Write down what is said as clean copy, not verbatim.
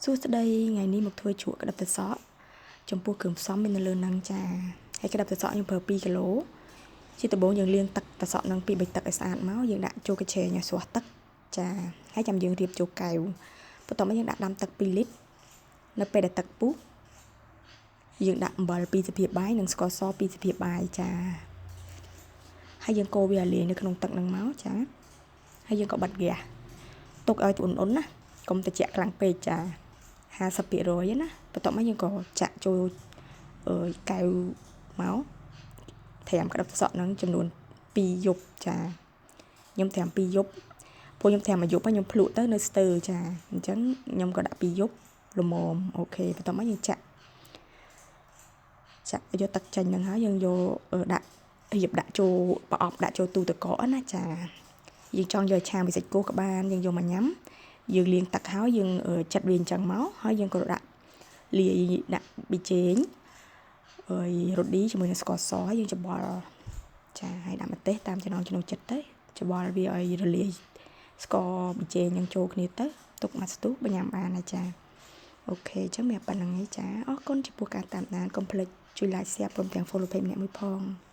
សួស្តីថ្ងៃនេះមកធ្វើជ្រក់ក្តិបត្រសក់ចំពោះគ្រឿងផ្សំមាននៅលើហ្នឹងចាហើយក្តិបត្រសក់ខ្ញុំប្រើ2គីឡូជាដំបូងយើងលាងទឹកត្រសក់ហ្នឹងពី3ទឹកឲ្យស្អាតមកយើងដាក់ចូលកញ្ឆេងឲ្យស្រស់ទឹកចាហើយចាំយើងរៀបចូលកែវបន្ទាប់មកយើងដាក់ដាំទឹក2លីត្រនៅពេលដែលទឹកពុះយើងដាក់អំបិល2ស្លាបបាយនិងស្ករស2ស្លាបបាយចាហើយយើងកូរវាឲ្យលាយនៅក្នុងទឹកហ្នឹងមកចាហើយយើងក៏បិទហ្គាសទុកឲ្យអ៊ុនៗណាកុំត្រជាក់ខ្លាំងពេកចា50%ណាបន្ទាប់មកយើងក៏ចាក់ចូលកែវមកត្រាំក្តិបសក់ហ្នឹងចំនួន2យប់ចាខ្ញុំត្រាំ2យប់ពួកខ្ញុំត្រាំមួយយប់ហើយខ្ញុំភ្លក់ទៅនៅស្ទើចាអញ្ចឹងខ្ញុំក៏ដាក់2យប់ល្មម OK បន្ទាប់មកយើងចាក់ចាក់យកទឹកចេញហ្នឹងហើយយើងយកដាក់រៀបដាក់ចូលប្រអប់ដាក់ចូលទូទឹកកកណាចាយើងចង់យកឆាមួយសាច់គោក៏បានយើងយកមកញ៉ាំយើងលាងទឹកហើយយើងចិតវាអញ្ចឹងមកហើយយើងក៏ដាក់លាយដាក់ប៊ីចេងអើយរ៉ូឌីជាមួយនឹងស្ករសហើយយើងច្បល់ចាហើយដាក់ម្ទេសតាមចំណង់ចំណូលចិត្តទៅច្បល់វាឲ្យរលាយស្ករប៊ីចេងនឹងចូលគ្នាទៅទុកមួយស្ទុះបញ្ញាំបានណាចា OK អញ្ចឹងមានប៉ុណ្្នឹងឯងចាអរគុណចំពោះការតាមដានកុំភ្លេចជួយ like share ព្រមទាំង follow page ម្នាក់មួយផង។